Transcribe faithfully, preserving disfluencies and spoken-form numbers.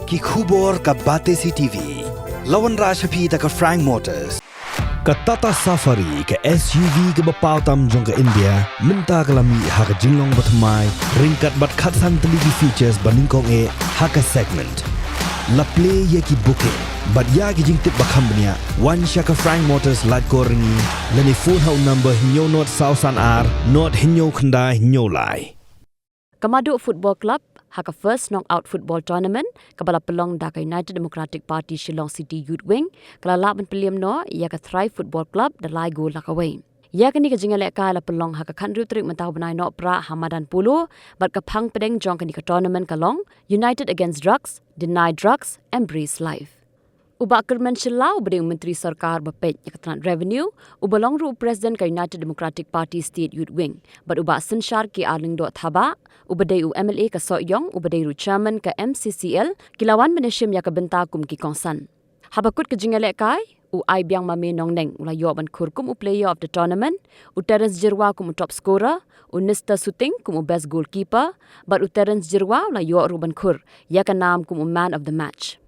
Ki khubor ka Batesi T V. La wanrah sha phi da ka Frank Motors. Ka Tata Safari, ka S U V kaba paw tam jong ka India, mynta ka la mih ha ka jinglong bathymmai, ryngkat bad khatsan tylli ki features ba nyngkong eh ha ka segment. La plie ïa ki booking bad ïa ki jingtip ba kham bniah, wan sha ka Frank Motors Laitkor Ryngi, lane phone ha u number hynñiew nod saw san ar nod hynñiew khyndai hynñiew lai. Ka Maduh Football Club, ha ka First Knockout Football Tournament, kaba la pynlong da ka United Democratic Party Shillong City Youth Wing, ka la lah ban pynliem noh ïa ka Thrive Football Club da lai gol la kawei. Ïa kane ka jingïalehkai la pynlong ha ka khathynriew tarik mynta u bnai Nohprah ha Madan Polo, bad ka phang pdeng jong kane ka tournament ka long, United Against Drugs, Deny Drugs, Embrace Life. U Bah Kyrmen Shylla uba dei u Myntri Sorkar ba peit ïa ka tnat Revenue, uba long ruh u President ka United Democratic Party State Youth Wing, bad u Bah Synshar K R Lyngdoh Thabah, uba dei u M L A ka Sohiong, uba dei ruh Chairman ka M C C L, ki la wan ban ïashim ïa ka bynta kum ki kongsan. Haba kut ka jingïalehkai, u Aibiang Mame Nongneng u la ïoh ban khur kum u Player of the Tournament, u Terence Jyrwa kum u Top Scorer, u Nister Suting kum u Best Goalkeeper, bad u Terence Jyrwa u la ïoh ruh ban khur ïa ka nam kum u Man of the Match.